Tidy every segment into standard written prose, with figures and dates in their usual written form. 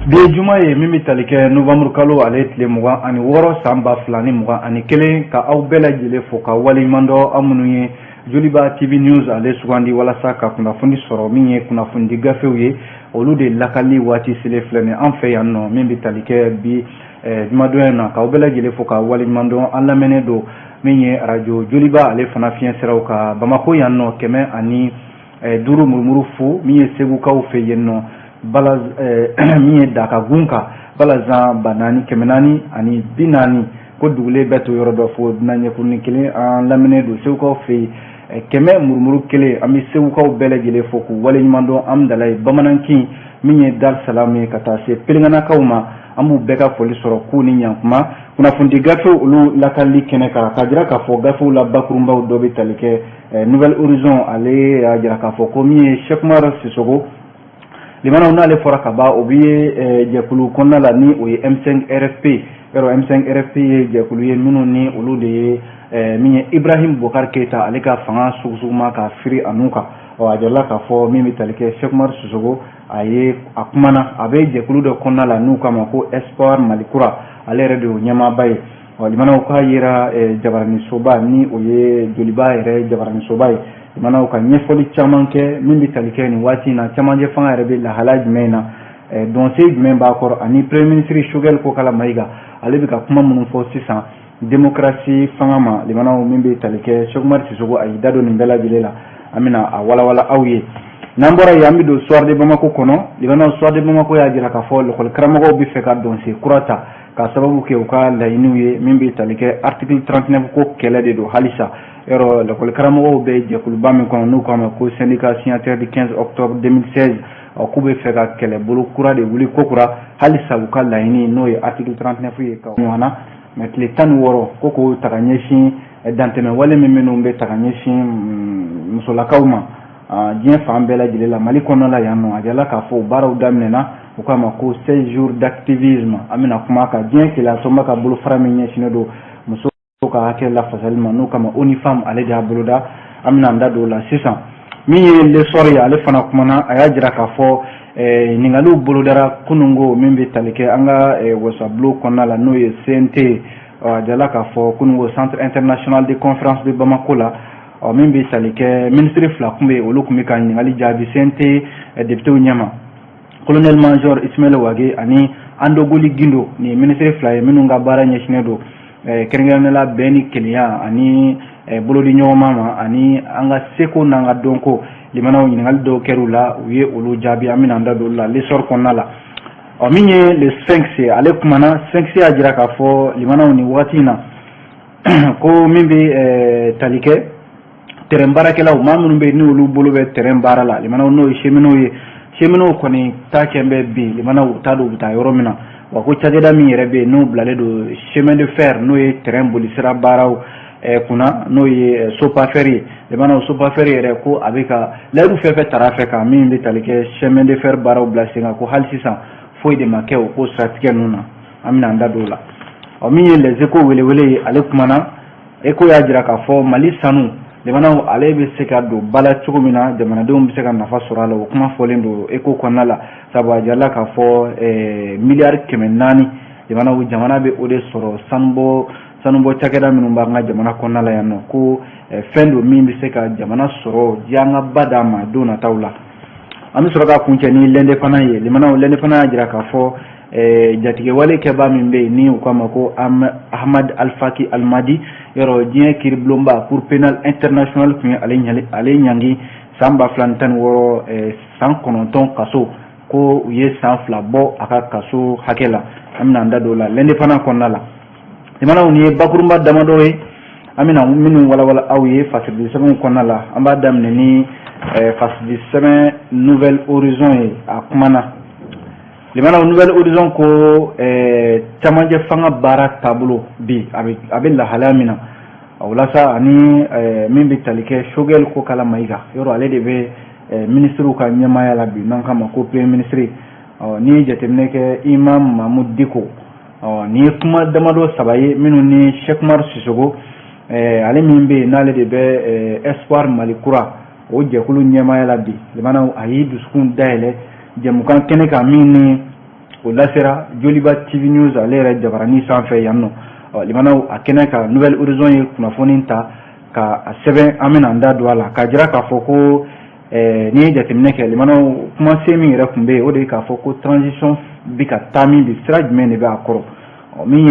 Bi ye juma ye min bɛ tali kɛ novembre kalo ale tile 26 san 2021, ka aw bɛɛ lajɛlen fo ka waleɲuman dɔn, aw minnu ye Joliba TV News ale sugandi walasa ka kunnafoni sɔrɔ. Min ye kunnafonidi gafew ye, olu de lakali waati selen filɛ nin an fɛ yan nɔ, min bɛ tali kɛ bi jumadonya in na. K'aw bɛɛ lajɛlen fo ka waleɲuman dɔn. An lamɛnnen don min ye arajo Joliba ale fana fiɲɛ siraw ka Bamakɔ yan nɔ, 105 murumuru fu. Min ye Segukaw fɛ yen nɔ, bala min ye Dakagun kan, balazan ba naani kɛmɛ naani ani bi naani, ko dugulen bɛɛ to yɔrɔ dɔ fo dunan ɲɛkurunin kelen. An lamɛnnen don Segukaw fɛ yen, 100 murumuru 1. An bɛ Segukaw bɛɛ lajɛlen fo k'u waleɲuman dɔn. An dala ye bamanankin min ye Dar Salam ye, ka taa se Pelenganakaw ma, an b'u bɛɛ ka foli sɔrɔ k'u ni ɲankuma. Kunnafonidi gafew, olu lakalili kɛnɛ kan, k'a jira k'a fɔ gafew la bakurunbaw dɔ bɛ tali kɛ Nouvel Horizon. Ale y'a jira k'a fɔ ko min ye Cheick Oumar Sissoko limanaw, n'ale fɔra ka ban, o bɛ jɛkulu kɔnɔna la ni o ye M5 RFP. Yɔrɔ M5 RFP ye jɛkulu ye minnu ni olu de ye min ye Ibrahim Boubacar Keita ale ka fanga sugusuguma ka firi a nun kan. Ɔ, a jirala k'a fɔ min bɛ tali kɛ Cheick Oumar Sissoko, a ye a kumana, a bɛ jɛkulu dɔ kɔnɔna la n'u k'a ma ko Espoir Mali Kura, ale yɛrɛ de y'o ɲɛmaaba ye. Ɔ, limanaw, k'a yera jabaranisoba ni o ye Joliba yɛrɛ jabaranisoba ye, limanaw, ka ɲɛfɔli caman kɛ min bɛ tali kɛ nin waati in na, camancɛ fanga yɛrɛ bɛ lahala jumɛn na, dɔnsen jumɛn b'a kɔrɔ, ani premier ministre Choguel Kokala Maïga ale bɛ ka kuma minnu fɔ sisan démocratie fanga ma. Limanaw, min bɛ tali kɛ Cheick Oumar Sissoko, a y'i da don nin bɛɛ lajɛlen la, an bɛna a walawala aw ye. N'an bɔra yen, an bɛ don Soir de Bamako kɔnɔ. Limanaw, Soir de Bamako y'a jira k'a fɔ lekɔli karamɔgɔw bɛ fɛ ka dɔnsen kura ta ka sababu kɛ u ka laɲiniw ye min bɛ tali kɛ article 39 ko kɛlɛ de don halisa. Yɔrɔ lekɔli karamɔgɔw bɛ jɛkuluba min kɔnɔ n'u k'a ma ko syndicat signataire du 15 octobre 2016, ɔ, k'u bɛ fɛ ka kɛlɛbolo kura de wuli kokura halisa u ka laɲini n'o ye article 39 ye ka ɲɔgɔn na. Mais tile 16 ko k'o ta ka ɲɛsin dantɛmɛ wale min minnu bɛ ta ka ɲɛsin musolakaw ma diɲɛ fan bɛɛ lajɛlen la, Mali kɔnɔna la yan nɔ, a jirala k'a fɔ o baaraw daminɛna, u k'a ma ko 16 jours d'activisme. An bɛna kuma kan diɲɛ keleya ka bolofara min ɲɛsinnen don muso ka hakɛ lafasali ma, n'o kama ONU Femmes, ale de y'a boloda. An bɛna an da don o la sisan. Min ye L'Essor ye, ale fana kumana, a y'a jira k'a fɔ ɲininkaliw bolodara kununko min bɛ tali kɛ an ka wasabulon kɔnɔna la, n'o ye CNT. A jirala k'a fɔ kununko Centre international de conférence de Bamako la, ɔ, min bɛ tali kɛ minisiri fila tun bɛ yen, olu tun bɛ ka ɲininkali jaabi CNT députéw ɲɛma, colonel major Ismaël Wagué ani Andogoli Guindo. Nin ye minisiri fila ye minnu ka baara ɲɛsinnen don kɛrɛnkɛrɛnnenya la bɛn ni kelenya ani bolodi ɲɔgɔnma ma ani an ka seko n'an ka dɔnko. Limanaw, ɲininkali dɔw kɛr'u la, u ye olu jaabi. An bɛna an da don olu la L'Essor kɔnɔna la. Ɔ, min ye Le Sphinx ye, ale kumana. Sphinx y'a jira k'a fɔ limanaw, nin waati in na, ko min bɛ tali kɛ terrain baarakɛlaw, maa minnu bɛ yen ni olu bolo bɛ terrain baara la, limanaw, n'o ye cheminots ye, cheminots kɔni ta kɛn bɛ bi, limanaw, u t'a dɔn u bɛ taa yɔrɔ min na. Wa ko cakɛda min yɛrɛ bɛ yen n'o bilalen don chemin de fer, n'o ye terrain bolisira baaraw kunna, n'o ye SOPAFER ye, limanaw, SOPAFER yɛrɛ ko a bɛ ka layidu fɛn fɛn tara fɛ ka min bɛ tali kɛ chemin de fer baaraw bila sen kan, ko hali sisan foyi de ma kɛ o ko siratigɛ ninnu na. An bɛna an da don o la. Ɔ, min ye Les Échos welewele ye, ale kumana. Écho y'a jira k'a fɔ Mali sanu, limanaw, ale bɛ se ka don ba la cogo min na, jamanadenw bɛ se ka nafa sɔrɔ a la, o kuma fɔlen don Écho kɔnɔna la, sabu a jirala k'a fɔ miliyari 400, limanaw, jamana bɛ o de sɔrɔ sanubɔ cakɛda minnu b'an ka jamana kɔnɔna la yan nɔ, ko fɛn don min bɛ se ka jamana sɔrɔ diɲɛ ba d'a ma don nataw la. An bɛ sɔrɔ ka kuncɛ ni L'Indépendant ye. Limanaw, L'Indépendant y'a jira k'a fɔ jatigɛwale kɛbaa min bɛ yen ni u k'a ma ko Ahmad Alfaki Almadi, yɔrɔ diɲɛ kiiribulonba Cour pénale internationale tun ye ale ɲangi san 2016, san 9 kaso, ko u ye san 2 bɔ a ka kaso hakɛ la. An bɛna an da don o la L'Indépendant kɔnɔna la. Limanaw, nin ye bakurunba damadɔ ye an bɛna minnu walawala aw ye fasirili sɛbɛnw kɔnɔna la. An b'a daminɛ ni fasirili sɛbɛn Nouvel Horizon ye. A kumana, limanaw, Nouvel Horizon ko camancɛ fanga baara taabolo bi, a bɛ lahalaya min na o la sa, ani min bɛ tali kɛ Choguel Kokala Maïga, yɔrɔ ale de bɛ ministres ka ɲɛmaaya la bi, n'an k'a ma ko premier ministre. Ɔ, n'i ye jateminɛ kɛ Imam Mahmoud Dicko, ɔ, nin ye kuma damadɔ saba ye minnu ni Cheick Oumar Sissoko, ale min bɛ yen n'ale de bɛ Espoir Mali Kura o jɛkulu ɲɛmaaya la bi, limanaw, a y'i dusukun dayɛlɛ jɛmukan kɛnɛ kan min ni o lasera Joliba TV News ale yɛrɛ jabarani sanfɛ yan nɔ. Ɔ, limanaw, a kɛnɛ kan, Nouvel Horizon ye kunnafoni ta ka a sɛbɛn, an bɛna an da don a la k'a jira k'a fɔ ko n'i ye jateminɛ kɛ, limanaw, kumasen min yɛrɛ tun bɛ yen, o de ye k'a fɔ ko transition bɛ ka taa min bi, sira jumɛn de bɛ a kɔrɔ? Ɔ, min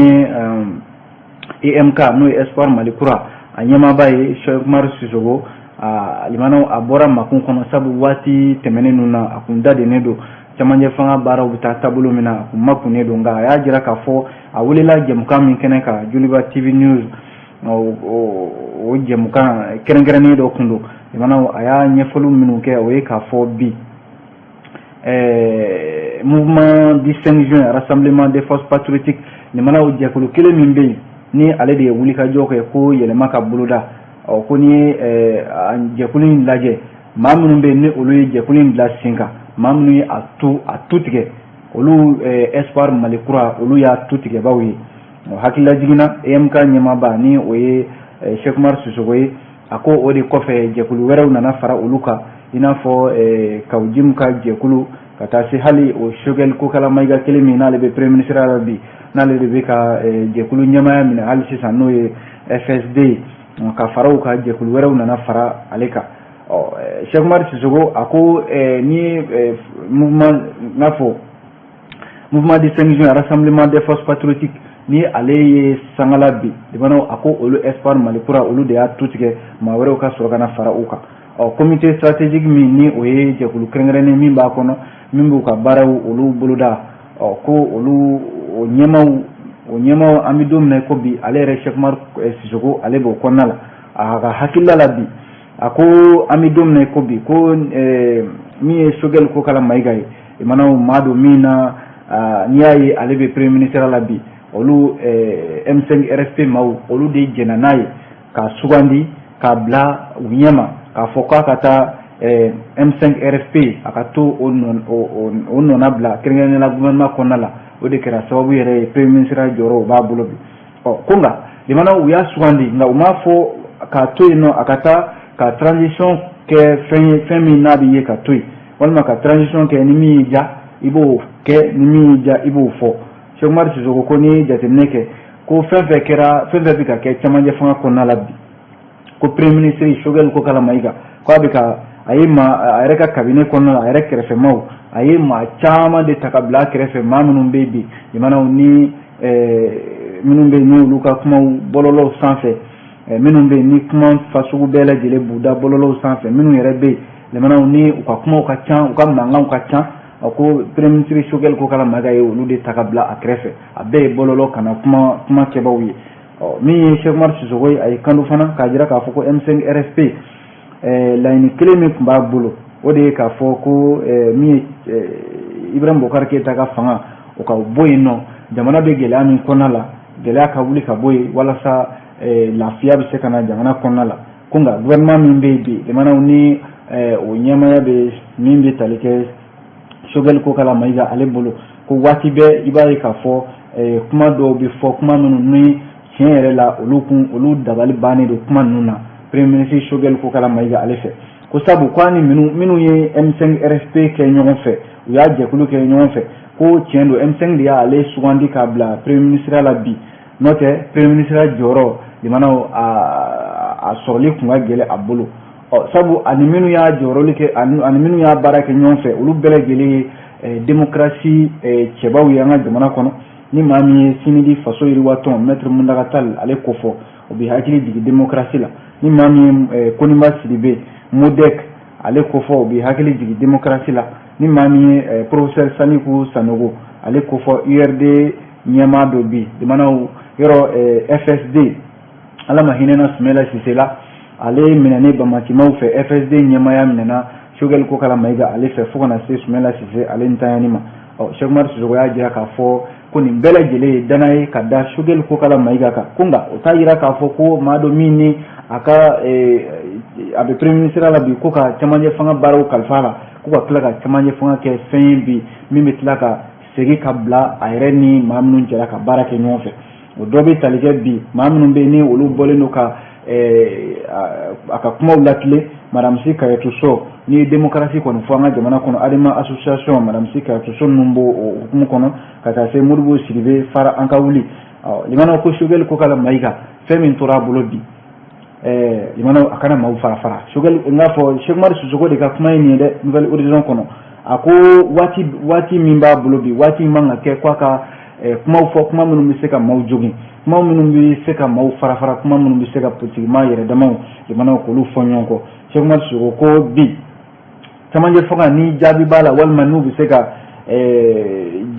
ye EMK, n'o ye Espoir Mali Kura, a ɲɛmaaba ye Cheikh Umaru Sissoco, a limanaw, a bɔra makun kɔnɔ, sabu waati tɛmɛnen ninnu na, a kun dadennen don camancɛ fanga baaraw bɛ taa taabolo min na, a kun makunnen don. Nka a y'a jira k'a fɔ a welela jɛmukan min kɛnɛ kan, Joliba TV News, o jɛmukan kɛrɛnkɛrɛnnen dɔ kun don. Limanaw, a y'a ɲɛfɔliw minnu kɛ, o ye k'a fɔ bi mouvement du 5 juin, Rassemblement des forces patriotiques, limanaw, jɛkulu kelen min bɛ yen ni ale de ye wulikajɔ kɛ ko yɛlɛma ka boloda. Ɔ, ko n'i ye jɛkulu in lajɛ, maa minnu bɛ yen ni olu ye jɛkulu in bila sen kan, maa minnu ye a tu tigɛ, olu Espoir Mali Kura, olu y'a tu tigɛbaw ye. Hakilila jiginna, EMK ɲɛmaaba, ni o ye Cheikh Umaru Sissoco ye, a ko o de kɔfɛ, jɛkulu wɛrɛw nana fara olu kan, i n'a fɔ Kaou Djim ka jɛkulu, ka taa se hali o Choguel Kokalla Maïga kelen min n'ale bɛ premier ministre la bi, n'ale de bɛ ka jɛkulu ɲɛmaaya minɛ hali sisan, n'o ye FSD ye, ka fara u ka jɛkulu wɛrɛw nana fara ale kan. Ɔ, Cheikh Umaru Sissoco, a ko ni ye mouvement n'a fɔ mouvement du 5 juin, Rassemblement des forces patriotiques, ni ale ye sangala bi, limanaw, a ko olu Espoir Mali Kura, olu de y'a tu tigɛ maa wɛrɛw ka sɔrɔ ka na fara u kan. Ɔ, comité stratégique min, ni o ye jɛkulu kɛrɛnkɛrɛnnen min b'a kɔnɔ, min b'u ka baaraw olu boloda, ɔ, ko olu o ɲɛmaw, an bɛ don min na ko bi, ale yɛrɛ Cheikh Umaru Sissoco, ale b'o kɔnɔna la. A ka hakilila la bi, a ko an bɛ don min na ko bi, ko min ye Choguel Kokalla Maïga ye, limanaw, maa don min na n'i y'a ye ale bɛ premier ministre la bi, olu M5 RFP maaw, olu de jɛnna n'a ye k'a sugandi k'a bila u ɲɛma, k'a fɔ k'a ka taa M5 RFP, a ka to o nɔna bila kɛrɛnkɛrɛnnenya la gouvernement kɔnɔna la. O de kɛra sababu yɛrɛ ye premier ministre jɔyɔrɔ o b'a bolo bi. Ɔ, ko nka, limanaw, u y'a sugandi, nka u m'a fɔ k'a to yen nɔ a ka taa ka transition kɛ fɛn ye, fɛn min n'a bɛ ye ka to yen, walima ka transition kɛ ni min y'i diya i b'o kɛ, ni min y'i diya i b'o fɔ. Cheikh Umaru Sissoco ko n'i ye jateminɛ kɛ, ko fɛn fɛn kɛra, fɛn fɛn bɛ ka kɛ camancɛ fanga kɔnɔna la bi, ko premier ministre Choguel Kokalla Maïga, ko a bɛ ka a ye maa a yɛrɛ ka cabinet kɔnɔna la, a yɛrɛ kɛrɛfɛmaw, a ye maa caman de ta ka bila a kɛrɛfɛ, maa minnu bɛ yen bi, limanaw, ni minnu bɛ yen n'olu ka kumaw bɔlɔlɔw sanfɛ, minnu bɛ yen ni kuma fasugu bɛɛ lajɛlen b'u da bɔlɔlɔw sanfɛ, minnu yɛrɛ bɛ yen, limanaw, ni u ka kumaw ka ca, u ka mankanw ka ca, a ko premier ministre Choguel Kokalla Maïga ye olu de ta ka bila a kɛrɛfɛ, a bɛɛ ye bɔlɔlɔ kana kuma kuma kɛbaw ye. Ɔ, min ye Cheikh Umaru Sissoco ye, a ye kan fana k'a jira k'a fɔ ko M5 RFP, laɲini kelen min tun b'a bolo, o de ye k'a fɔ ko min ye Ibrahim Boubacar Keïta ka fanga, o ka bɔ yen nɔ, jamana bɛ gɛlɛya min kɔnɔna la, gɛlɛya ka wuli ka bɔ yen, walasa lafiya bɛ se ka na jamana kɔnɔna la. Ko nka gouvernement min bɛ yen bi, jamanaw ni o ɲɛmaaya bɛ min bɛ tali kɛ Choguel Kokalla Maïga ale bolo, ko waati bɛɛ i b'a ye k'a fɔ kuma dɔw bɛ fɔ, kuma minnu ni tiɲɛ yɛrɛ la, olu kun olu dabali bannen don kuma ninnu na premier ministre Choguel Kokalla Maïga ale fɛ. Ko sabu ko ani minnu ye M5 RFP kɛ ɲɔgɔn fɛ, u y'a jɛkulu kɛ ɲɔgɔn fɛ, ko tiɲɛ don, M5 de y'ale sugandi k'a bila premier ministre la bi, n'o tɛ premier ministre jɔyɔrɔ, limanaw, a sɔrɔli kun ka gɛlɛn a bolo. Ɔ, sabu ani minnu y'a jɔyɔrɔli kɛ, ani minnu y'a baara kɛ ɲɔgɔn fɛ, olu bɛɛ lajɛlen ye démocratie cɛbaw ye an ka jamana kɔnɔ. Ni maa min ye CNID Faso Yiriwatɔn, maître Mountaga Tall, ale ko fɔ, o bɛ hakili jigin démocratie la. Ni maa min ye Koniba Sidibe, MODEC, ale ko fɔ, o bɛ hakili jigin démocratie la. Ni maa min ye professeur Salikou Sanogo, ale ko fɔ, URD ɲɛmaa dɔ bi, jamanaw yɔrɔ FSD, Ala ma hinɛna Soumaïla Cissé la, ale minɛnen bamacimaw fɛ, FSD ɲɛmaaya minɛna Choguel Kokalla Maïga ale fɛ fo kana se Soumaïla Cissé ale ntanyani ma. Ɔ, Cheikh Umaru Sissoco y'a jira k'a fɔ ko nin bɛɛ lajɛlen ye dana ye ka da Choguel Kokalla Maïga kan. Ko nka o t'a yira k'a fɔ ko maa dɔ min ni a ka a bɛ premier ministre la bi, ko ka camancɛ fanga baaraw kalifa la, ko ka tila ka camancɛ fanga kɛ fɛn ye bi min bɛ tila ka segin ka bila a yɛrɛ ni maa minnu jɛra ka baara kɛ ɲɔgɔn fɛ. O dɔ bɛ tali kɛ bi, maa minnu bɛ yen ni olu bɔlen don ka a ka kumaw latilen. Madame Sy Kadiatou Sow, n'i ye démocratie kɔni fɔ an ka jamana kɔnɔ, ADEMA association, madame Sy Kadiatou Sow ninnu b'o hukumu kɔnɔ, ka taa se Modibo Sidibe fara an ka wuli. Ɔ limanaw, ko Choguel Kokalla Maïga, fɛn min tora a bolo bi, limanaw, a kana maaw fara fara. Choguel, n k'a fɔ Cheick Oumar Sissoko de ka kuma ye nin ye dɛ, Nouvel Horizon kɔnɔ. A ko waati min b'a bolo bi, waati min man ka kɛ k'a ka kumaw fɔ, kuma minnu bɛ se ka maaw jogin, kuma minnu bɛ se ka maaw fara fara, kuma minnu bɛ se ka politikima yɛrɛ damaw, limanaw, k'olu fɔ ɲɔgɔn kɔ. Cheick Oumar Sissoko ko bi camancɛ fanga ni jaabi b'a la, walima n'u bɛ se ka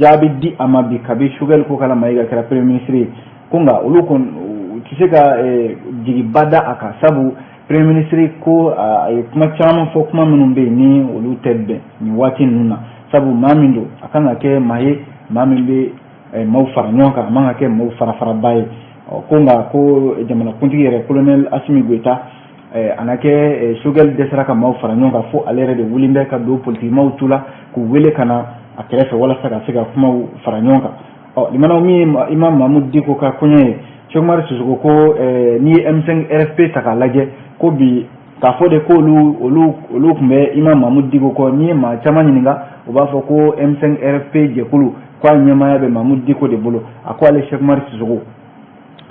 jaabi di a ma bi, kabi Choguel Kokalla Maïga kɛra premier ministre ye, ko nka olu kɔni u tɛ se ka jigiba da a kan, sabu premier ministre ko a ye kuma caman fɔ, kuma minnu bɛ yen ni olu tɛ bɛn nin waati ninnu na, sabu maa min don, a kan ka kɛ maa ye, maa min bɛ maaw fara ɲɔgɔn kan, a man ka kɛ maaw fara faraba ye. Ko nka ko jamanakuntigi yɛrɛ, colonel Assimi Goïta, a na kɛ Choguel dɛsɛra ka maaw fara ɲɔgɔn kan, fo ale yɛrɛ de wuli bɛ ka don politikimaw tu la k'u wele ka na a kɛrɛfɛ walasa ka se ka kumaw fara ɲɔgɔn kan. Ɔ limanaw, min ye Imam Mahmoud Dicko ka kɔɲɔ ye, Cheick Oumar Sissoko ko n'i ye M5 RFP ta k'a lajɛ, ko bi k'a fɔ de k'olu olu tun bɛ Imam Mahmoud Dicko kɔ, n'i ye maa caman ɲininka, u b'a fɔ ko M5 RFP jɛkulu ko a ɲɛmaaya bɛ Mahmoud Dicko de bolo. A ko ale Cheick Oumar Sissoko,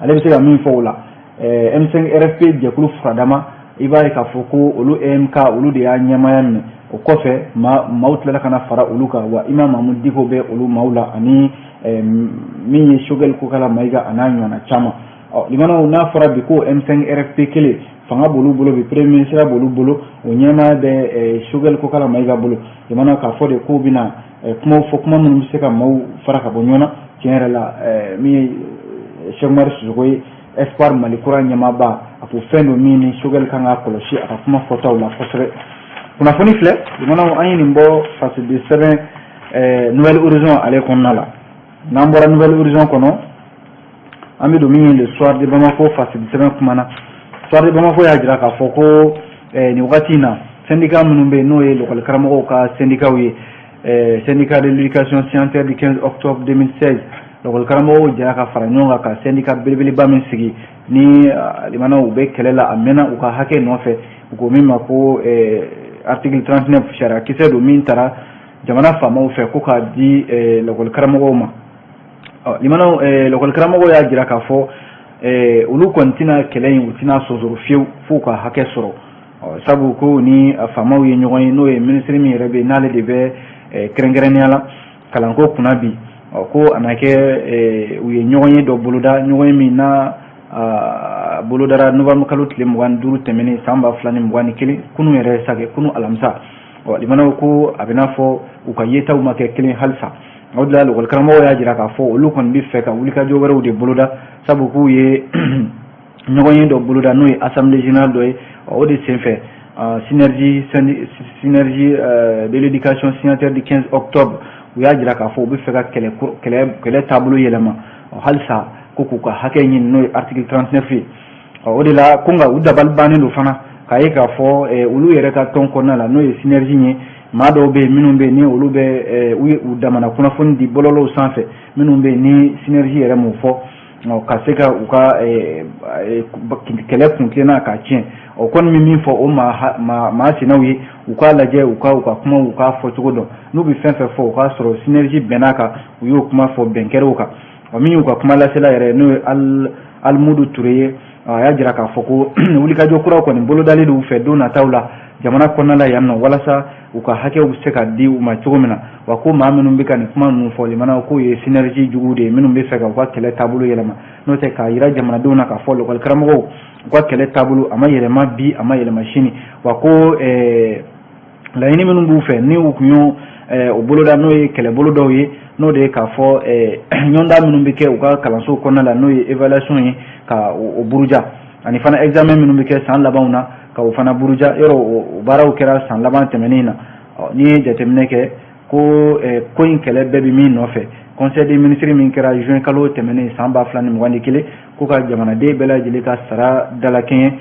ale bɛ se ka min fɔ o la, M5 RFP jɛkulu furadama, i b'a ye k'a fɔ ko olu EMK, olu de y'a ɲɛmaaya minɛ. O kɔfɛ, maaw tilala ka na fara olu kan, wa Imam Mahmoud Dicko bɛ olu maaw la, ani min ye Choguel Kokalla Maïga, a n'a ɲɔgɔnna caman. Ɔ limanaw, n'a fɔra bi ko M5 RFP kelen fanga b'olu bolo bi, premier ministre b'olu bolo, o ɲɛmaaya bɛ Choguel Kokalla Maïga bolo, limanaw, k'a fɔ de k'u bɛna kumaw fɔ, kuma minnu bɛ se ka maaw fara ka bɔ ɲɔgɔn na, tiɲɛ yɛrɛ la, min ye Cheick Oumar Sissoko ye, Espoir Mali Kura ɲɛmaaba, a ko fɛn don min ni Choguel kan ka kɔlɔsi a ka kuma fɔtaw la kosɛbɛ. Kunnafoni filɛ, limanaw, an ye nin bɔ fasidi sɛbɛn Nouvel Horizon ale kɔnɔna la. N'an bɔra Nouvel Horizon kɔnɔ, an bɛ don min ye Le Soir de Bamako fasidi sɛbɛn kumana. Soir de Bamako y'a jira k'a fɔ ko nin wagati in na, syndicat minnu bɛ yen, n'o ye lakɔli karamɔgɔw ka syndicats ye, syndicat de l'éducation signataire du 15 octobre 2016, lakɔli karamɔgɔw jɛra ka fara ɲɔgɔn kan ka syndicat belebeleba min sigi ni limanaw, u bɛ kɛlɛ la a mɛnna u ka hakɛ nɔfɛ, u ko min ma ko article 39, sariya kisɛ don min taara jamana faamaw fɛ ko k'a di lakɔli karamɔgɔw ma. Limanaw, lakɔli karamɔgɔw y'a jira k'a fɔ olu kɔni tɛna kɛlɛ in, u tɛna sɔsɔrɔ fiyewu f'u ka hakɛ sɔrɔ, sabu ko ni faamaw ye ɲɔgɔn ye, n'o ye minisiri min yɛrɛ bɛ yen, n'ale de bɛ kɛrɛnkɛrɛnnenya la kalanko kunna bi, ko a na kɛ u ye ɲɔgɔn ye dɔ boloda, ɲɔgɔn ye min n'a bolodara novembre kalo tile 25 tɛmɛnen san 2021, kunun yɛrɛ sa kɛ, kunun alamisa. Ɔ limanaw, ko a bɛ n'a fɔ u ka yetaw ma kɛ kelen halisa. O de la lakɔli karamɔgɔw y'a jira k'a fɔ olu kɔni bɛ fɛ ka wulikajɔ wɛrɛw de boloda, sabu k'u ye ɲɔgɔn ye dɔ boloda, n'o ye assemblée générale dɔ ye. O de senfɛ, synergie de l'éducation signataire du 15 octobre, u y'a jira k'a fɔ u bɛ fɛ ka kɛlɛ kɛlɛ kɛlɛ taabolo yɛlɛma halisa, ko k'u ka hakɛ ɲini, n'o ye article 39 ye. O de la ko nka u dabali bannen don fana k'a ye k'a fɔ olu yɛrɛ ka tɔn kɔnɔna la, n'o ye synergie ye, maa dɔw bɛ yen minnu bɛ yen ni olu bɛ u ye u damana kunnafoni di bɔlɔlɔw sanfɛ, minnu bɛ yen ni synergie yɛrɛ m'o fɔ, ka se ka u ka kɛlɛ kun tilenna k'a tiɲɛ. O kɔni bɛ min fɔ o maa maa sinaw ye, u k'a lajɛ u ka kumaw, u k'a fɔ cogo dɔn. N'u bɛ fɛn fɛn fɔ, o k'a sɔrɔ synergie bɛnn'a kan, u y'o kuma fɔ bɛn kɛr'o kan. Ɔ min y'u ka kuma lasela yɛrɛ, n'o ye Alimudu Ture ye, a y'a jira k'a fɔ ko wulikajɔ kuraw kɔni bolodalen don u fɛ don nataw la jamana kɔnɔna la yan nɔ, walasa u ka hakɛw bɛ se ka di u ma cogo min na. Wa ko maa minnu bɛ ka nin kuma ninnu fɔ, limanaw, k'o ye synergie juguw de ye minnu bɛ fɛ ka u ka kɛlɛ taabolo yɛlɛma. N'o tɛ, k'a jira jamanadenw na k'a fɔ lakɔli karamɔgɔw, u ka kɛlɛ taabolo a ma yɛlɛma bi, a ma yɛlɛma sini. Wa ko laɲini minnu b'u fɛ ni u tun y'o o boloda, n'o ye kɛlɛbolo dɔw ye, n'o de ye k'a fɔ ɲɔgɔndan minnu bɛ kɛ u ka kalanso kɔnɔna la, n'o ye évaluation ye, ka o buruja, ani fana examen minnu bɛ kɛ san labanw na, ka o fana buruja. Yɔrɔ o baaraw kɛra san laban tɛmɛnen na. N'i ye jateminɛ kɛ ko ko in kɛlɛ bɛɛ bɛ min nɔfɛ, conseil des ministres min kɛra juin kalo tɛmɛnen san 2021, ko ka jamanaden bɛɛ lajɛlen ka sara dalakɛɲɛ,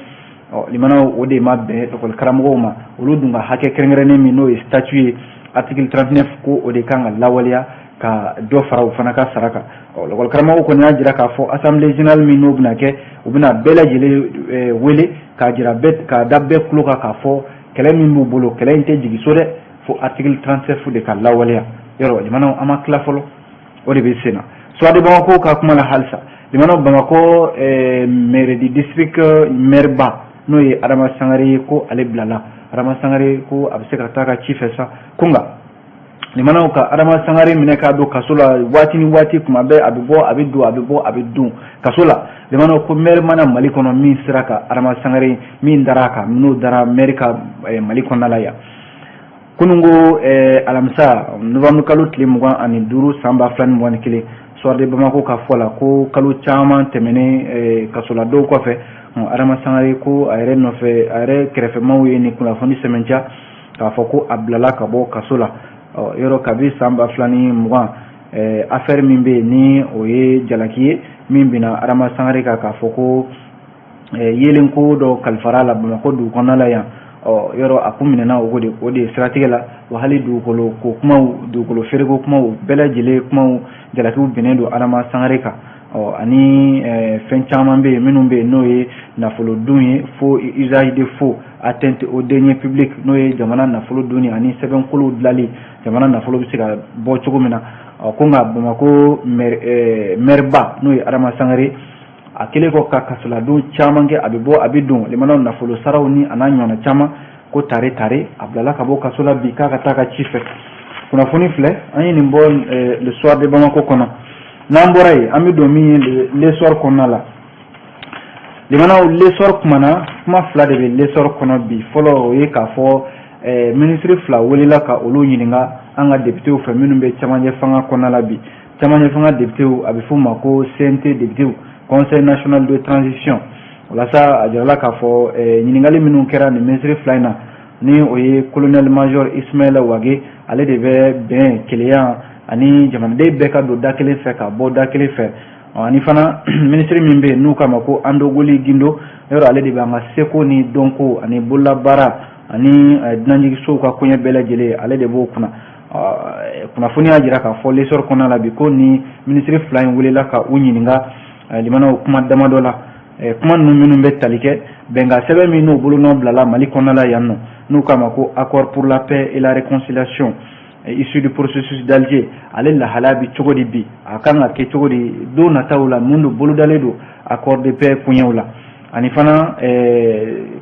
ɔ limanaw, o de ma bɛn lakɔli karamɔgɔw ma. Olu dun ka hakɛ kɛrɛnkɛrɛnnen min, n'o ye statut ye, article 39, ko o de kan ka lawaleya. ka dɔ fara u fana ka sara kan. Ɔ, lakɔlikaramɔgɔw kɔni y'a jira k'a fɔ assemblée générale min n'o bɛna kɛ, u bɛna bɛɛ lajɛlen wele k'a jira bɛɛ, k'a da bɛɛ tulo kan k'a fɔ kɛlɛ min b'u bolo, kɛlɛ in tɛ jigin so dɛ, fo article 37 de ka lawaleya. Yɔrɔ limanaw, an ma tila fɔlɔ, o de bɛ sen na. Soir de Bamako ka kuma la halisa, limanaw, Bamakɔ maire du district, maire ba n'o ye Adama Sangare ye, ko ale bilala. Adama Sangare ko a bɛ se ka taa ka ci fɛ sa. Ko nka limanaw, ka Adama Sangare minɛ k'a don kaso la waati ni waati, kuma bɛɛ a bɛ bɔ, a bɛ don, a bɛ bɔ, a bɛ don kaso la. Limanaw, ko maire mana Mali kɔnɔ min sera ka Adama Sangare min dara a kan, n'o dara maire ka Mali kɔnɔna la yan. Kununko alamisa, novembre kalo tile 25 san 2021, Soir de Bamako ka fɔ la ko kalo caman tɛmɛnen kasola dɔw kɔfɛ, Adama Sangare ko a yɛrɛ nɔfɛ, a yɛrɛ kɛrɛfɛmaw ye nin kunnafoni sɛmɛntiya k'a fɔ ko a bilala ka bɔ kaso la. Yɔrɔ kabi san 2020, affaire min bɛ yen ni o ye jalaki ye min bɛna Adama Sangare kan, k'a fɔ ko yeelenko dɔ kalifara la Bamakɔ dugu kɔnɔna la yan. Ɔ, yɔrɔ a kun minɛna o de siratigɛ la wa. Hali dugukolo ko kumaw, dugukolo feereko kumaw, bɛɛ lajɛlen kumaw, jalakiw binnen don Adama Sangare kan. Ɔ, ani fɛn caman bɛ yen minnu bɛ yen n'o ye nafolo dun ye, faux, usage de faux, atteinte aux deniers publics, n'o ye jamana nafolo dunni ani sɛbɛnkolow dilanli, jamana nafolo bɛ se ka bɔ cogo min na. Ɔ, ko nka Bamakɔ maire ba n'o ye Adama Sangare, a kɛlen kɔ ka kasoladon caman kɛ, a bɛ bɔ, a bɛ don, limanaw, nafolo saraw ni a n'a ɲɔgɔnna caman, ko tare tare, a bilala ka bɔ kaso la bi k'a ka taa ka ci fɛ. Kunnafoni filɛ, an ye nin bɔ Le Soir de Bamako kɔnɔ. N'an bɔra yen, an bɛ don min ye L'Essor kɔnɔna la. Limanaw, L'Essor kumana, kuma fila de bɛ L'Essor kɔnɔ bi. Fɔlɔ, o ye k'a fɔ minisiri fila welela ka olu ɲininka an ka députéw fɛ minnu bɛ camancɛ fanga kɔnɔna la bi. Camancɛ fanga députéw, a bɛ f'u ma ko CNT députéw, Conseil national de transition. Walasa a jirala k'a fɔ ɲininkali minnu kɛra nin minisiri fila in na, ni o ye colonel major Ismaël Wagué, ale de bɛ bɛn, kelenya ani jamanaden bɛɛ ka don da kelen fɛ ka bɔ da kelen fɛ, ani fana minisiri min bɛ yen n'u k'a ma ko Andogoli Gindo, yɔrɔ ale de bɛ an ka seko ni dɔnko ani bololabaara ani dunanjiginsow ka koɲɛ bɛɛ lajɛlen, ale de b'o kunna. Kunnafoni y'a jira k'a fɔ L'Essor kɔnɔna la bi ko ni minisiri fila in welela ka u ɲininka, limanaw, kuma damadɔ la, kuma ninnu minnu bɛ tali kɛ bɛnkan sɛbɛn min n'o bolonɔ bilala Mali kɔnɔna la yan nɔ, n'u k'a ma ko accord pour la paix et la réconciliation issu du processus d'Alger, ale lahalaya bɛ cogo di bi, a kan ka kɛ cogo di don nataw la, mun de bolodalen don accord de paix koɲɛw la, ani fana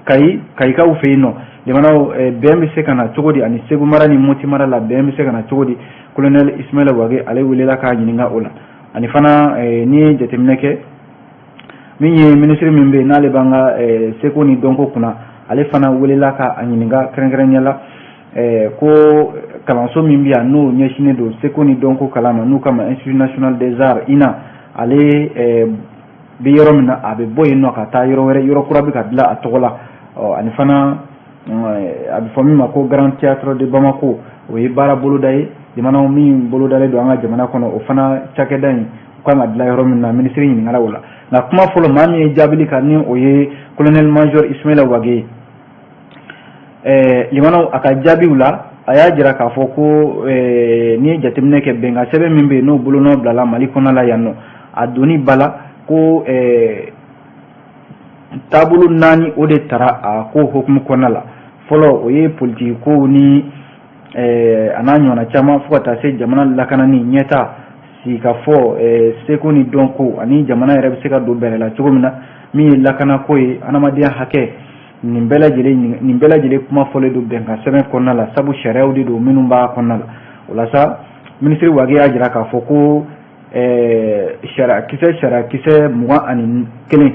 Kayi, Kayikaw fɛ yen nɔ, limanaw, bɛn bɛ se ka na cogo di, ani Segu mara ni Moti mara la, bɛn bɛ se ka na cogo di. Colonel Ismaël Wagué, ale welela k'a ɲininka o la. Ani fana n'i ye jateminɛ kɛ, min ye minisiri min bɛ yen n'ale b'an ka seko ni dɔnko kunna, ale fana welela ka a ɲininka kɛrɛnkɛrɛnnenya la ko kalanso min bɛ yan n'o ɲɛsinnen don seko ni dɔnko kalan ma, n'u k'a ma Institut national des arts, INA, ale bɛ yɔrɔ min na, a bɛ bɔ yen nɔ ka taa yɔrɔ wɛrɛ, yɔrɔ kura bɛ ka dilan a tɔgɔ la. Ɔ, ani fana a bɛ fɔ min ma ko Grand Théâtre de Bamako, o ye baara boloda ye jamana min bolodalen don an ka jamana kɔnɔ, o fana cakɛda in u kan ka dilan yɔrɔ min na, minisiri ɲininkara o la. Nka kuma fɔlɔ, maa min ye jaabili kan, ni o ye colonel major Ismaël Wagué ye, limanaw, a ka jaabiw la, a y'a jira k'a fɔ ko n'i ye jateminɛ kɛ, bɛnkan sɛbɛn min bɛ yen n'o bolonɔ bilala Mali kɔnɔ la yan nɔ, a donni ba la ko taabolo naani o de tara a ko hokumu kɔnɔna la. Fɔlɔ, o ye politiki kow ni a n'a ɲɔgɔnna caman, fo ka taa se jamana lakanani, ɲɛta, sigikafɔ, seko ni dɔnko, ani jamana yɛrɛ bɛ se ka don bɛrɛ la cogo min na, min ye lakanako ye, adamadenya hakɛ, nin bɛɛ lajɛlen kuma fɔlen don bɛnkan sɛbɛn kɔnɔna la, sabu sariyaw de don minnu b'a kɔnɔna la. O la sa, minisiri Wagué y'a jira k'a fɔ ko sariya kisɛ 21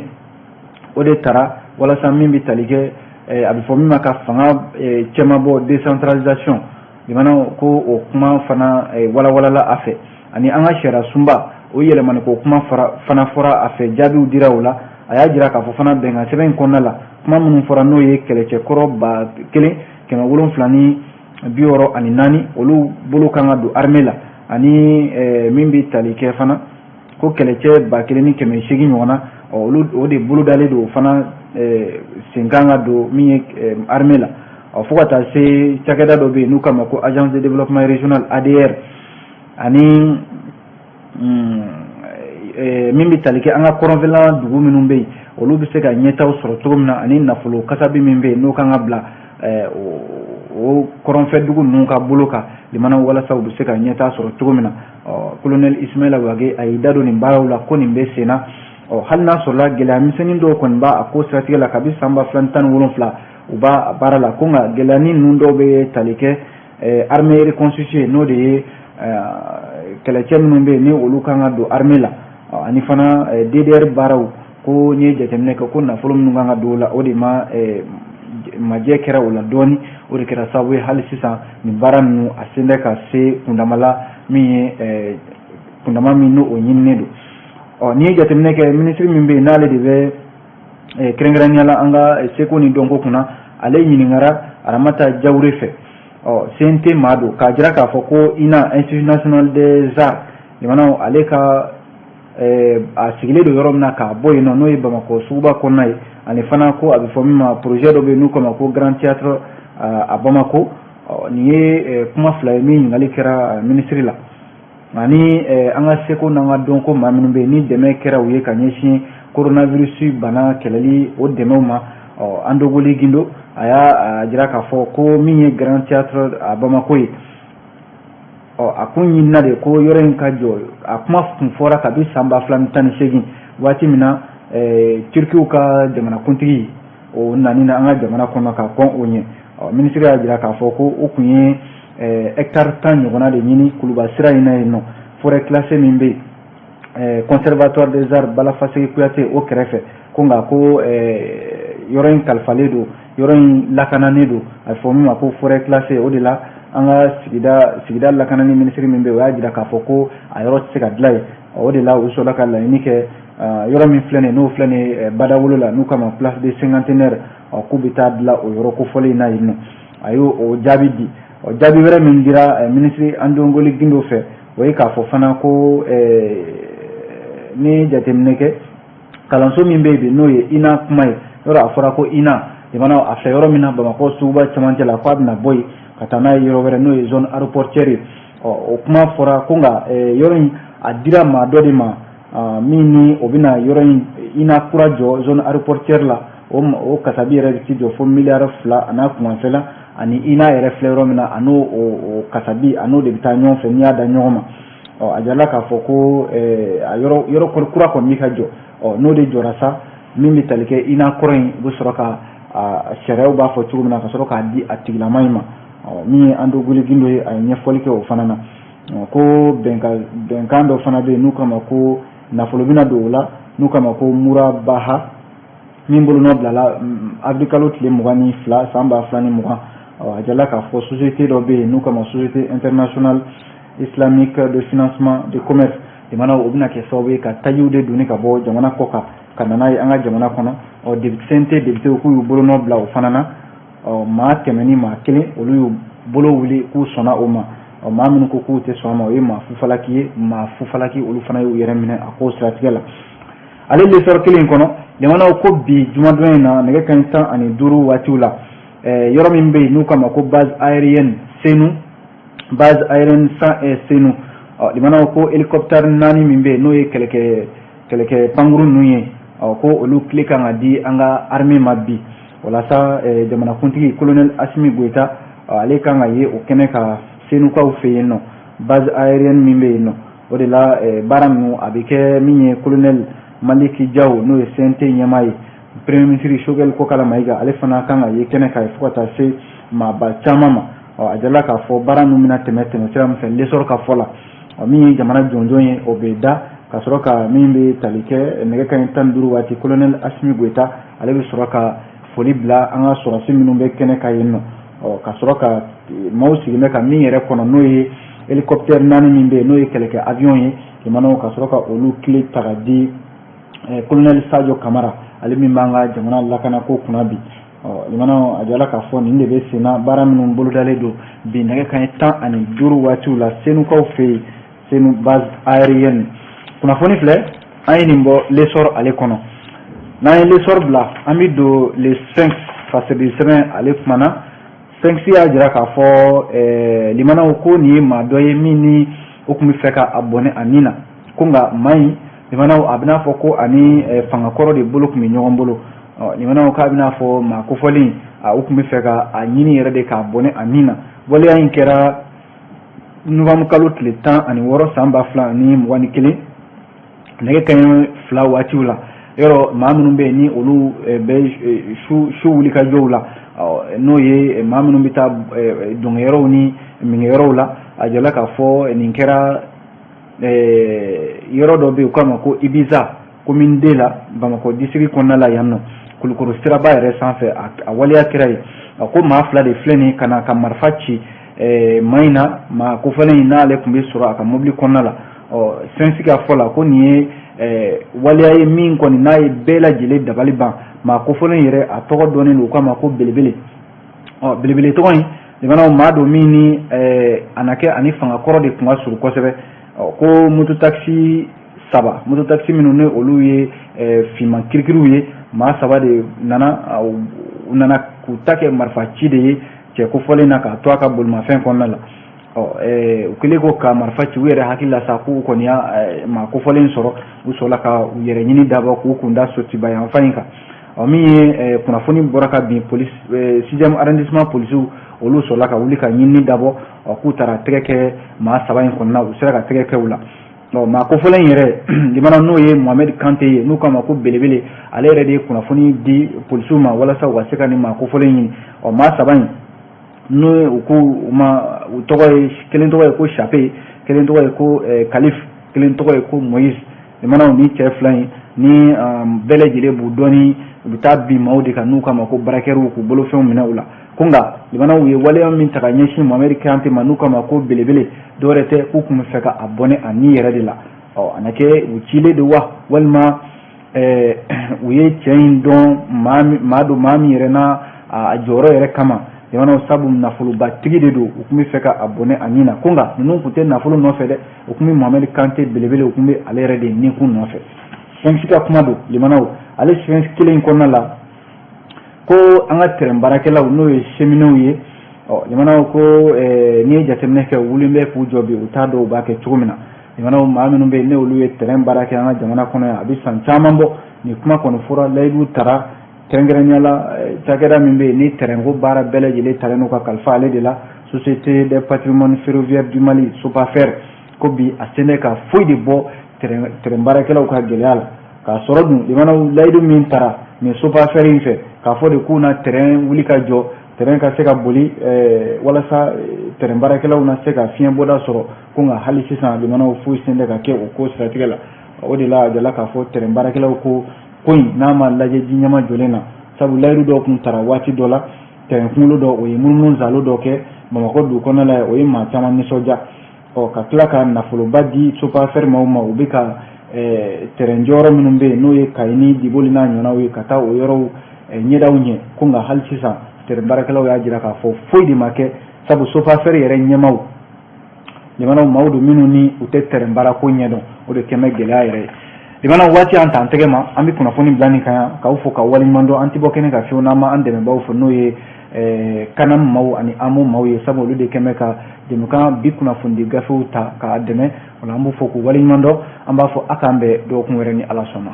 o de tara walasa min bɛ tali kɛ a bɛ fɔ min ma ka fanga cɛmabɔ, décentralisation, jamana ko o kuma fana walawalala a fɛ, ani an ka sariya sunba o yɛlɛmani ko kuma fana fɔra a fɛ, jaabiw dira o la. A y'a jira k'a fɔ fana bɛnkan sɛbɛn in kɔnɔna la, kuma minnu fɔra, n'o ye kɛlɛcɛkɔrɔ 1764, olu bolo kan ka don armée la, ani min bɛ tali kɛ fana ko kɛlɛcɛ 1800 ɲɔgɔn na, olu o de bolo dalen don fana sen kan ka don min ye armée la. Ɔ, fo ka taa se cakɛda dɔ bɛ yen n'u k'a ma ko Agence de développement régional, ADR. Ani min bɛ tali kɛ an ka kɔrɔnfɛla dugu minnu bɛ yen, olu bɛ se ka ɲɛtaaw sɔrɔ cogo min na, ani nafolo kasabi min bɛ yen n'o kan ka bila o kɔrɔnfɛ dugu ninnu ka bolo kan, limanaw, walasa u bɛ se ka ɲɛtaa sɔrɔ cogo min na. Ɔ, colonel Ismaila Wage, a y'i da don nin baaraw la ko nin bɛ sen na. Ɔ, hali n'a sɔrɔla gɛlɛya misɛnnin dɔw kɔni b'a a ko siratigɛ la, kabi san 2017 u b'a baara la, ko nka gɛlɛyanin ninnu dɔw bɛ tali kɛ armée reconstituée, n'o de ye kɛlɛcɛ minnu bɛ yen ni olu kan ka don armée la, ani fana DDR baaraw, ko n'i ye jateminɛ kɛ ko nafolo minnu kan ka don o la, o de ma majɛ kɛra o la dɔɔni. O de kɛra sababu ye hali sisan nin baara ninnu a sen bɛ ka se kundama la, min ye kundama min n'o o ɲininen don. Ɔ, n'i ye jateminɛ kɛ, minisiri min bɛ yen n'ale de bɛ kɛrɛnkɛrɛnnenya la an ka seko ni dɔnko kunna, ale ɲininkara Aramata Jawure fɛ. Ɔ, CNT maa don, k'a jira k'a fɔ ko INA, Institut national des arts, jamanaw, ale ka a sigilen don yɔrɔ min na k'a bɔ yen nɔ, n'o ye Bamakɔ suguba kɔnɔna ye, ani fana ko a bɛ fɔ min ma projet dɔ bɛ yen n'u k'a ma ko Grand Théâtre à Bamako. Nin ye kuma fila ye min ɲininkali kɛra minisiri la. Ani an ka seko n'an ka dɔnko maa minnu bɛ yen ni dɛmɛ kɛra u ye ka ɲɛsin coronavirus bana kɛlɛli o dɛmɛw ma, ɔ, Andogoli Gindo, a y'a jira k'a fɔ ko min ye Grand Théâtre à Bamako ye, ɔ, a kun ɲinina de ko yɔrɔ in ka jɔ. A kuma kun fɔra kabi san 2018, waati min na Turikiw ka jamanakuntigi o nani na an ka jamana kɔnɔ ka kɔn o ɲɛ. Ɔ, minisiri y'a jira k'a fɔ ko o kun ye hectare 10 ɲɔgɔnna de ɲini Kuluba sira in na yen nɔ, forêt classée min bɛ yen, Conservatoire des arts Bala Faseke Kuyate o kɛrɛfɛ, ko nka ko yɔrɔ in kalifalen don, yɔrɔ in lakananen don, a bɛ fɔ min ma ko forêt classée. O de la an ka sigida lakanani minisiri min bɛ yen, o y'a jira k'a fɔ ko a yɔrɔ tɛ se ka dilan yen. O de la u sɔrɔla ka laɲini kɛ yɔrɔ min filɛ nin ye, n'o filɛ nin ye Badawolo la, n'u k'a ma Place de Cinquantenaire, k'u bɛ taa dilan o yɔrɔ kofɔlen in na yen nɔ. A y'o o jaabi di. Ɔ, jaabi wɛrɛ min dira minisiri Andongoli Gindo fɛ, o ye k'a fɔ fana ko ni jateminɛ kɛ kalanso min bɛ yen bi, n'o ye INA kuma ye, yɔrɔ a fɔra ko INA jamana a filɛ yɔrɔ min na Bamakɔ suguba cɛmancɛ la, k'a bɛna bɔ yen ka taa n'a ye yɔrɔ wɛrɛ, n'o ye zone aéroportuaire ye. Ɔ, o kuma fɔra ko nka yɔrɔ in a dira maa dɔ de ma min ni o bɛna yɔrɔ in INA kura jɔ zone aéroportuaire la. O kasabi yɛrɛ bɛ t'i jɔ fo miliyari 2 a n'a kunkanfɛla, ani INA yɛrɛ filɛ yɔrɔ min na, a n'o o kasabi, a n'o de bɛ taa ɲɔgɔn fɛ n'i y'a da ɲɔgɔn ma. Ɔ, a jirala k'a fɔ ko a yɔrɔ kura kɔni bɛ ka jɔ. Ɔ, n'o de jɔra sa, min bɛ tali kɛ INA kɔrɔ in, u bɛ sɔrɔ ka sariyaw b'a fɔ cogo min na, ka sɔrɔ k'a di a tigilama in ma. Ɔ, min ye Andogoli Gindo ye, a ye ɲɛfɔli kɛ o fana na ko bɛnkan dɔ fana bɛ yen n'u k'a ma ko nafolo bɛna don o la, n'u k'a ma ko Murabaha, min bolonɔ bilala avril kalo tile 22 san 2020. A jirala k'a fɔ société dɔ bɛ yen n'u k'a ma Société internationale islamique de financement de commerce, jamana, o bɛna kɛ sababu ye ka tajiw de donni ka bɔ jamana kɔ kan ka na n'a ye an ka jamana kɔnɔ. Ɔ, CNT député k'u y'u bolonɔ bila o fana na. Ɔ, maa 101, olu y'u bolo wuli k'u sɔnna o ma. Ɔ, maa minnu ko k'u tɛ sɔn a ma, o ye maa fufalaki ye, maa fufalaki, olu fana y'u yɛrɛ minɛ a ko siratigɛ la. Ale L'Essor kelen in kɔnɔ, jamanaw, ko bi jumadon in na, nɛgɛ kanɲɛ 15 waatiw la, yɔrɔ min bɛ yen n'u k'a ma ko base aérienne Senu, base aérienne 101 Senu, ɔ, limanaw, ko hélicoptère naani min bɛ yen, n'o ye kɛlɛkɛ pankuru ninnu ye, ɔ, ko olu tile kan ka di an ka armée ma bi. Walasa jamanakuntigi colonel Assimi Goïta, ale kan ka ye o kɛnɛ ka Senukaw fɛ yen nɔ, base aérienne min bɛ yen nɔ. O de la baara ninnu a bɛ kɛ min ye, colonel Malick Diaw, n'o ye CNT ɲɛmaa ye, premier ministre Choguel Kokalla Maïga, ale fana kan ka ye kɛnɛ kan fo ka taa se maaba caman ma. Ɔ, a jirala k'a fɔ baara ninnu bɛna tɛmɛ sira min fɛ, L'Essor ka fɔ la, ɔ, min ye jamana jɔnjɔn ye, o bɛ da ka sɔrɔ ka min bɛ tali kɛ nɛgɛ kanɲɛ 15 waati, colonel Assimi Goïta, ale bɛ sɔrɔ ka foli bila an ka sɔrɔdasi minnu bɛ kɛnɛ kan yen nɔ. Ɔ, ka sɔrɔ ka maaw sigilen bɛ ka min yɛrɛ kɔnɔ, n'o ye hélicoptère naani min bɛ yen, n'o ye kɛlɛkɛ avion ye, limanaw, ka sɔrɔ ka olu tile ta ka di colonel Sadio Kamara, ale min b'an ka jamana lakanako kunna bi. Ɔ, limanaw, a jirala k'a fɔ nin de bɛ sen na, baara minnu bolodalen don bi nɛgɛ kanɲɛ 15 waatiw la Senukaw fɛ yen, Senu base aérienne. Kunnafoni filɛ, an ye nin bɔ L'Essor ale kɔnɔ. N'an ye L'Essor bila, an bɛ don Le Sphinx fasɛbi sɛbɛn ale kumana. Sphinx y'a jira k'a fɔ limanaw, ko nin ye maa dɔ ye min ni o tun bɛ fɛ ka a bɔnɛ a ni na. Ko nka maa in, limanaw, a bɛna fɔ ko ani fangakɔrɔ de bolo tun bɛ ɲɔgɔn bolo. Limanaw, k'a bɛna fɔ maa kofɔlen, u tun bɛ fɛ ka a ɲini yɛrɛ de k'a bɔnɛ a ni na. Waleya in kɛra novembre kalo tile 16 san 2021, nɛgɛ kanɲɛ 2 waatiw la. Yɔrɔ maa minnu bɛ yen ni olu bɛ su wulikajɔw la, n'o ye maa minnu bɛ taa dɔnkɛyɔrɔw ni minkɛyɔrɔw la, a jala k'a fɔ nin kɛra yɔrɔ dɔ bɛ yen u k'a ma ko Ibiza, commune D la, Bamakɔ district kɔnɔna la yan nɔ, Kulukoro siraba yɛrɛ sanfɛ a waleya kɛra yen. A ko maa fila de filɛ nin ka na ka marifa ci maa in na, maa kofɔlen in n'ale tun bɛ sɔrɔ a ka mobili kɔnɔna la. Ɔ sɛnsi ka fɔ la ko nin ye waleya ye min kɔni n'a ye bɛɛ lajɛlen dabali ban. Maa kofɔlen yɛrɛ, a tɔgɔ dɔnnen don, u k'a ma ko Belebele. Ɔ Belebele tɔgɔ in, limanaw, maa don min ni a na kɛ ani fangakɔrɔ de tun ka surun kosɛbɛ. Ɔ ko moto-taxi saba, moto-taxi minnu ni olu ye finman kirikiriw ye, maa saba de nana, u nana k'u ta kɛ marifa ci de ye cɛ kofɔlen na k'a to a ka bolimafɛn kɔnɔna la. Ɔ u kɛlen ko ka marifa ci, u yɛrɛ hakili la sa k'u kɔni y'a maa kofɔlen sɔrɔ, u sɔrɔla ka u yɛrɛ ɲini dabɔ k'u kun da Sotuba yanfan in kan. Ɔ min ye kunnafoni bɔra ka bin, police 6e arrondissement polisiw, olu sɔrɔla ka wuli ka ɲinini dabɔ. Ɔ k'u taara tɛgɛ kɛ maa saba in kɔnɔna, u sera ka tɛgɛ kɛ u la. Ɔ maa kofɔlen in yɛrɛ, limana, n'o ye Mohamed Kante ye, n'u k'a ma ko Belebele, ale yɛrɛ de ye kunnafoni di polisiw ma walasa u ka se ka nin maa kofɔlen ɲini. Ɔ maa saba in n'o u ko u ma, u tɔgɔ ye, kelen tɔgɔ ye ko Chape, kelen tɔgɔ ye ko Kalif, kelen tɔgɔ ye ko Moïse. Limanaw, ni cɛ fila in ni bɛɛ lajɛlen b'u dɔn, u bɛ taa bin maaw de kan n'u k'a ma ko braqueurw, k'u bolofɛnw minɛ u la. Ko nka limanaw ye waleya min ta ka ɲɛsin Mohamed Kante ma, n'u k'a ma ko Belebele, dɔwɛrɛ tɛ, k'u tun bɛ fɛ ka a bɔnɛ a ni yɛrɛ de la. Ɔ a na kɛ u cilen de wa, walima u ye cɛ in dɔn maa don maa min yɛrɛ n'a a jɔyɔrɔ yɛrɛ kama. Limanaw, sabu nafolobatigi de don, u tun bɛ fɛ ka a bɔnɛ a ni na. Ko nka ninnu tun tɛ nafolo nɔfɛ dɛ, u tun bɛ Mohamed Kante Belebele, u tun bɛ ale yɛrɛ de nikun nɔfɛ. Fɛn si ka kuma don. Limanaw, ale fɛn kelen in kɔnɔna la ko an ka terrain baarakɛlaw, n'o ye cheminots ye, ɔ limanaw, ko n'i ye jateminɛ kɛ, wulilen bɛ k'u jɔ bi, u t'a dɔn u b'a kɛ cogo min na. Limanaw, maa minnu bɛ yen ne olu ye terrain baara kɛ an ka jamana kɔnɔ yan, a bɛ san caman bɔ, nin kuma kɔni fɔra, layidu tara, kɛrɛnkɛrɛnnenya la cakɛda min bɛ yen ni terrain ko baara bɛɛ lajɛlen talen don ka kalifa ale de la, Société des patrimoine ferroviaire du Mali, SOPAFER, ko bi a sen bɛ ka foyi de bɔ terrain baarakɛlaw ka gɛlɛya la. K'a sɔrɔ dun, limanaw, layidu min tara nin SOPAFER in fɛ, k'a fɔ de k'u na terrain wuli ka jɔ, terrain ka se ka boli walasa terrain baarakɛlaw na se ka fiɲɛ bɔda sɔrɔ, ko nka hali sisan, limanaw, foyi sen tɛ ka kɛ o ko siratigɛ la. O de la a jala k'a fɔ terrain baarakɛlaw ko in n'a ma lajɛ ji ɲɛma jɔlen na, sabu layidu dɔw kun tara waati dɔ la, terrain kunkolo dɔ, o ye munumunu zalo dɔ kɛ Bamakɔ dugu kɔnɔna la, o ye maa caman nisɔndiya. Ɔ ka tila ka nafoloba di SOPAFER maaw ma, u bɛ ka terrain jɔyɔrɔ minnu bɛ yen, n'o ye Kayi ni Diboli n'a ɲɔgɔnnaw ye, ka taa o yɔrɔw ɲɛdaw ɲɛ. Ko nka hali sisan, terrain baarakɛlaw y'a jira k'a fɔ foyi de ma kɛ, sabu SOPAFER yɛrɛ ɲɛmaaw, limanaw, maaw don minnu ni u tɛ terrain baarako ɲɛdɔn, o de kɛn bɛ gɛlɛya yɛrɛ ye. Limanaw, waati an t'an tɛgɛ ma, an bɛ kunnafoni bila nin kan yan, k'aw fo ka waleɲuman dɔn. An tɛ bɔ kɛnɛ kan fiyewu n'an ma an dɛmɛbaaw fo, n'o ye kanam maaw ani AMO maaw ye, sabu olu de kɛn bɛ ka jɛmukan bi kunnafonidi gafew ta k'a dɛmɛ. O la an b'u fo k'u waleɲuman dɔn. An b'a fɔ a k'an bɛn dɔgɔkun wɛrɛ ni Ala sɔnna.